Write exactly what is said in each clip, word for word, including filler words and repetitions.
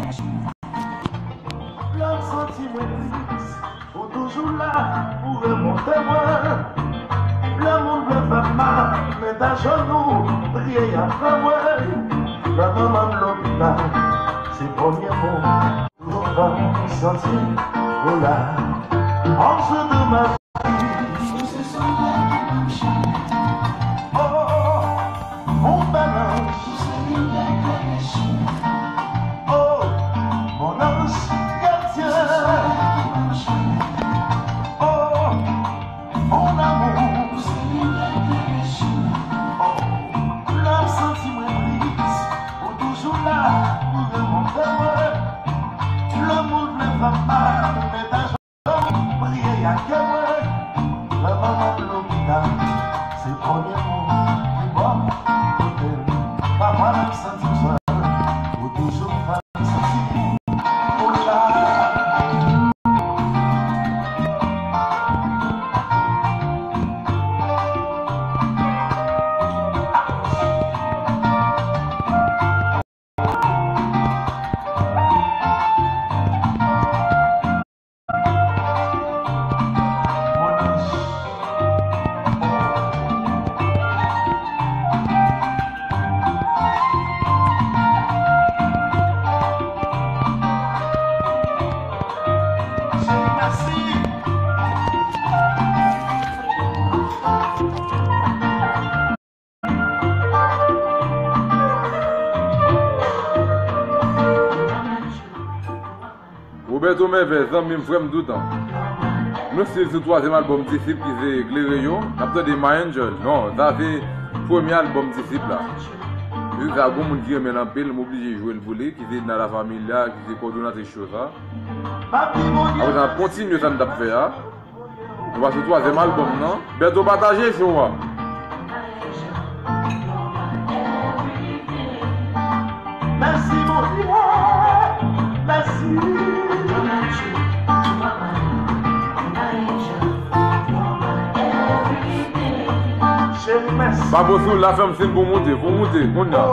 Lè m santi mwen tris, ou toujou la pou remonte mwen. Lè moun vle fè m mal, met ajenou, priye y ap fè mwen. Lè manman m lopital, se premye mo. Toujou fè m santi ou la. Anjou de ma vie. Oh, mon bèl anj. Oh, mon anj gardien. Oh, mon amour. Oh, lè m santi mwen tris, ou toujou la pou remonte mwen. Lè moun vle fè m mal, ou met ajenou, priye y ap fè mwen. Lè manman m lopital, se premye mo ki ban m kote m. Pafwa lè m santi m sèl, ou toujou fè m santi ou la. Roberto Mèvè, zanmi m, frè m toutan. Nou still sou twazyèm albòm Disip ki se Klere Yo. N ap tande My Angel. Non, sa se premye albòm Disip la. Mizik sa, gon moun ki renmen l anpil, m oblije jwe l pou li, ki se Edna La Familia, ki se kòdonatris cho sa. Apre sa, n ap kontinye sa n t ap fè a. Nou pase twazyèm albòm nan. Bèto, pataje show a. Mèsi Bondye, mèsi. Cheri, mèsi. Babo, si w la, fè m siy pou moute, pou moute, kounye a. Oh,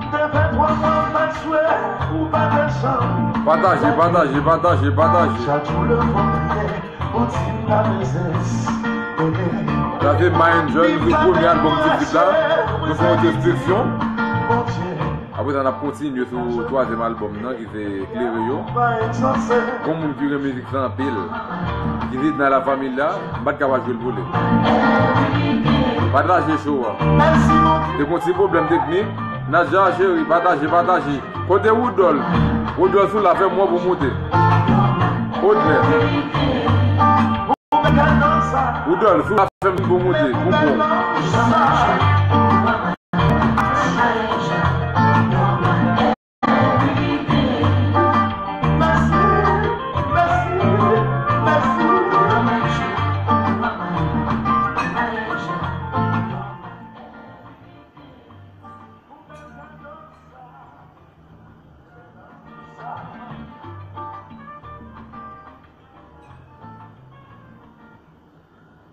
te fè twa mwa m pa jwe, ou pa te janm. Pataje, pataje, pataje, pataje. Chak jou lè m priye, ou di m pa bezwen. Sa se My Angel, sou premye albòm Disip la. Nou fè yon entwodiksyon. Apre sa, n ap kontinye sou twazyèm albòm nan, ki se Klere Yo. Gon moun ki renmen mizik sa anpil, ki se Edna La Familia, m pa t ka pa jwe l pou li. Pataje show a. Te gon ti pwoblèm teknik. Nadja, cheri, pataje, pataje. Kote Woodolph? Woodolph, si w la, fè m wè pou moute. Odlè. Woodolph, si w la, fè m pou moute, pou bon.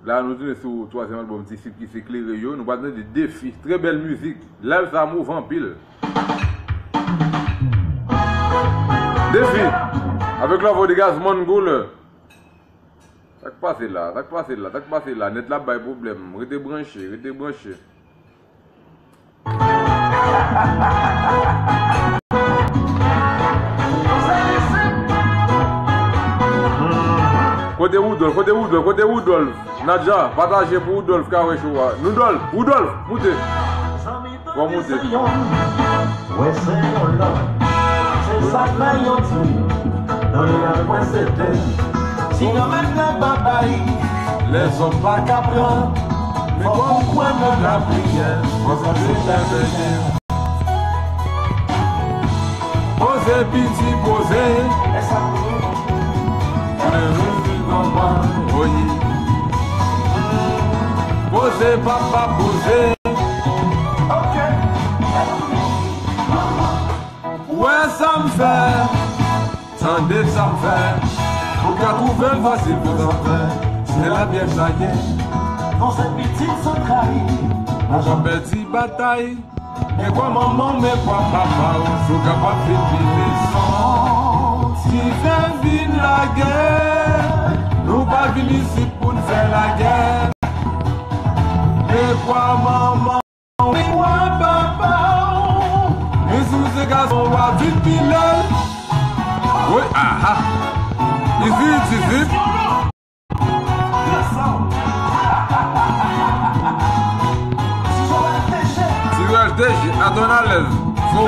La, nou tounen sou twazyèm albòm Disip ki se Klere Yo. Nou pral tande Defi. Trè bèl mizik. Live sa move anpil. Defi. Avèk la vwa de Gazman Goulè. Sa k pase la? Sa k pase la? Sa k pase la? Nèt la bay pwoblèm. Rete branche, rete branche. Kote Woodolph? Kote Woodolph? Kote Woodolph? Nadja, pataje pou Woodolph ka wè show a. Woodolph, Woodolph, moute. Fò moute. Wè se yon lòt. Se sa k fè yo di, nan lè a pwen se de. Si nan men lè babay, lèzòm pa ka pran. Men fò w kwè nan lapriyè, fò w sanse lè Bondye. Poze piti, poze. Poze papa, poze. Wè sa m fè, tande sa m fè. Ou ka twouve l fasil pou sa m fè. Se la pyès sa ye. Non se pitit san trayi. Pa janm pèdi batay. Men kwa manman w, men kwa papa w, sou kapab vin pi pwisan. Si fè vin lagè, nou pa vin isit pou n fè lagè. Men kwa manman w, men kwa papa w, men si w se gason, w a vin pi lèd. Wi, aha. Isit, isit. Ti Rèl D J, atann alèz. Fò.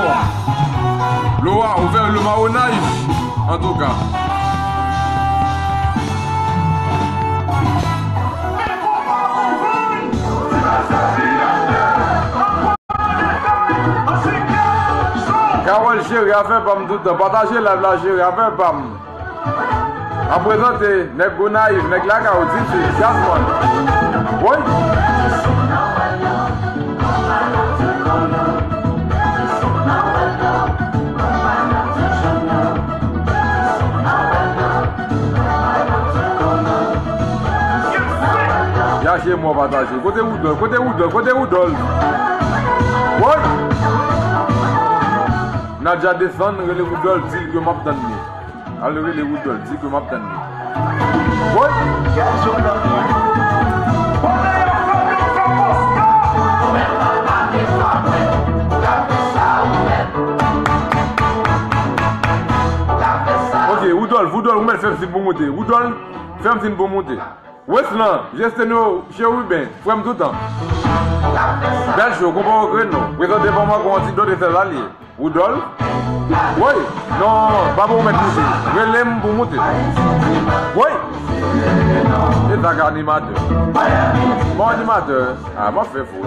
Lwa, ouvè le mawonaj. Antouka. Kawòl jere afè pa m tout tan. Pataje live la, jere afè pa m. Ap prezante nèg Gonayiv, nèg lakay ou, D J Jasmine. Woy! Yache mò pataje. Kote Woudòl? Kote Woudòl? Kote Woudòl? Woy! Nadja desann, rele Woudòl, di l ke m ap tann li. Al rele Woudòl, di ke m ap tann li. Woy! Ok, Woudòl, Woudòl, ou mèt fè m siy pou moute. Woudòl, fè m siy pou moute. Weslan, Jestenyo, Cheriben, frè m toutan. Bèl cho, konpa okreno. Prezante pa m ankò yon ti dòt e sèl la li ye. Woudòl? Woy! Non, pa pou mèt moute. Rele m pou moute. Woy! E sa k animatè. Bon animatè. A, m ap fè fou.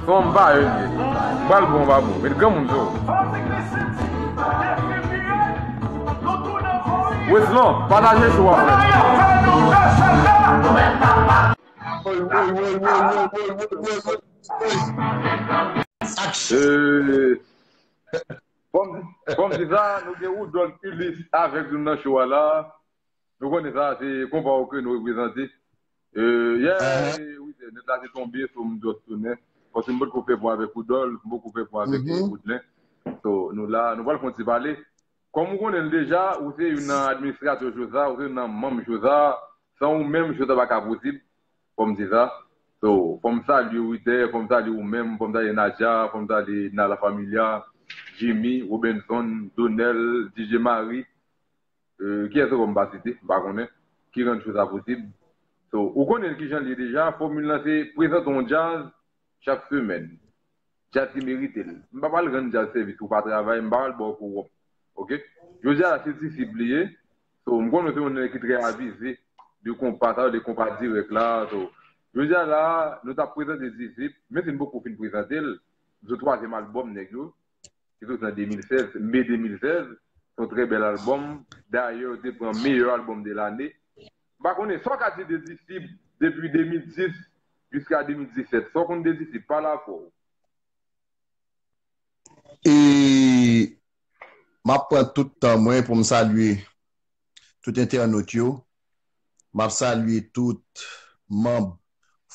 Son m pa yo li ye. Pral bon, pa bon. Met granmoun sou ou. Weslan, pataje cho a, frè. Woy, woy, woy. Action. Eh, kòm, kòm di sa, nou gen Woodon Ulysse avèk nou nan show a la. Nou konnen sa, se konpa okreno reprezante. Eh, yè, eh, wi, se nèt la te tonbe, so m just tounen. Paske m potko fè pwen avèk Woodon, m potko fè pwen avèk, eh, Woodlen. So, nou la, nou pral fè yon ti pale. Kòm ou konnen l deja, ou se youn nan administratè show sa, ou se youn nan manm show sa, san ou menm, show sa pa ka posib, fò m di sa. So, fò m salye Witè, fò m salye ou menm, fò m salye Nadja, fò m salye Nala Familia, Jimmy, Robenson, Donel, D J Marie, euh, kiyès ankò m pa site, m pa konnen, ki rann show sa posib. So, ou konnen kijan l ye deja, fòmil lan se prezante yon djaz chak semèn. Djaz ki merite l. M pa pral rann djaz sèvis ou pa travay, m pa pral ba w kowòp. Oke? Jodi a la, se disip li ye. So, m konnen w se yon nèg ki trè avize de konpa, sa vle di konpa dirèk la. So, jodi a la, nou t ap prezante disip, men si n poko fin prezante l, sou twazyèm albòm nèg yo, ki soti an de mil sèz, me de mil sèz, se yon trè bèl albòm. Dayè, yo te pran meyè albòm de lane. M pa konnen, sa w ka di de disip depi de mil dis jiska de mil disèt? Sa w konn de disip? Pale avè w. E m ap pran tout tan mwen pou m salye tout entènot yo. M ap salye tout manm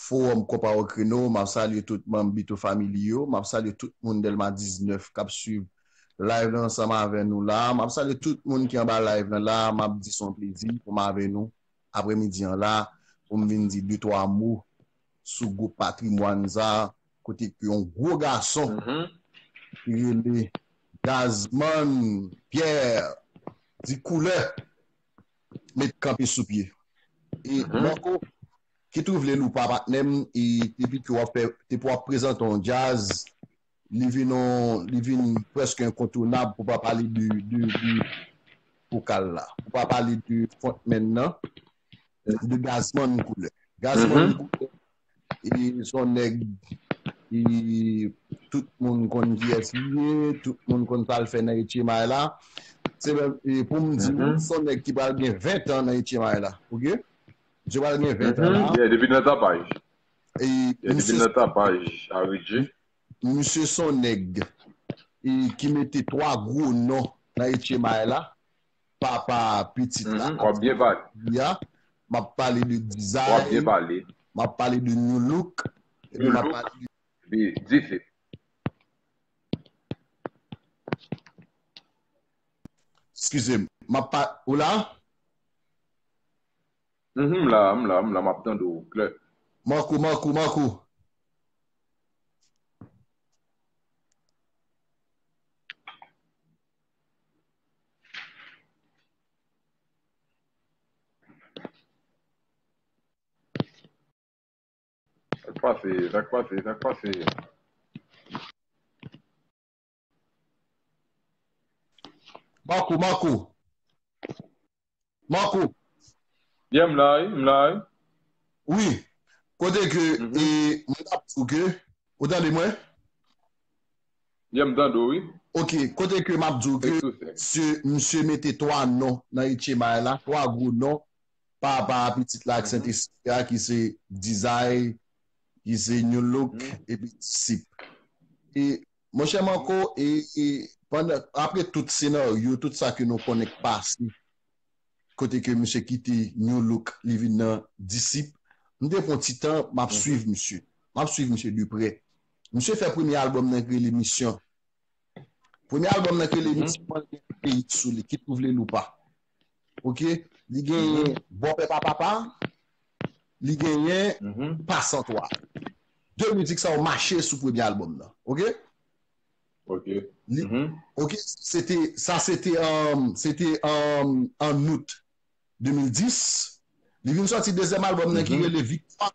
Fowòm Konpa Okreno, m ap salye tout manm Bito Family yo, m ap salye tout moun Dèlma diznèf k ap swiv live la ansanm avè nou la. M ap salye tout moun ki anba live la la, m ap di se yon plezi pou m avè nou aprèmidi an la, pou m vin di de twa mo sou gwoup patrimwàn sa, kote ke yon gwo gason ki rele Gazman Pierre di koulè met kanpe sou pye. E Marco, ki twouve l ou pa patnè m, e depi ke w ap fè, depi w ap prezante yon djaz, li vin yon, li vin prèske enkontounab pou pa pale de, de, de vokal la, pou pa pale de frontman nan, de Gazman Koulè. Gazman Koulè, e se yon nèg, e tout moun konn kiyès li ye, tout moun konn sa l fè nan Etchemay la. Se, e pou m di w, se yon nèg ki pral gen ven tan nan Etchemay la, oke? Misye pral gen ven tan la. Yeah, depi nan tapaj. E yeah, depi nan tapaj, a Ridje. Misye se yon nèg, e, ki mete twa gwo non nan Etchemay la. Papa pitit la. W ap byen pale. Ya. M ap pale de Dizay. W ap byen pale. M ap pale de New Look. Epi m ap pale de Disip. Eskize m. M ap pa, ou la? Mhm, m la, m la, m la, m ap tande w klè. Mankou, mankou, mankou. Sa k pase, sa k pase, sa k pase. Mankou, mankou. Mankou. Yeah, m la, wi, m la, wi. Wi. Kote ke, e, mwen ap di w ke, ou tande mwen? Yeah, m tande w, wi. Ok, kote ke m ap di w ke misye, misye mete twa non nan H M I la, twa gwo non, Papa, Pitit la ak Sentespri a, ki se Dizay, ki se New Look, epi Disip. E, monchè Manko, e, e, pandan, apre tout senaryo, tout sa ke nou konnen k pase, kote ke misye kite New Look, li vin nan Disip, m te pran ti tan, m ap swiv misye. M ap swiv misye de prè. Misye fè premye albòm nan ki rele Misyon. Premye albòm nan ki rele Misyon, li gen peyi sou li, kit ou vle l ou pa. Ok? Li genyen Bòpè pa papa, li genyen Pasan twa. De mizik sa yo mache sou premye albòm nan. Ok? Ok. Li, ok, se te, sa se te, um, se te um, an out de mil dis. Li vin sòti dezyèm albòm nan ki rele Viktwa.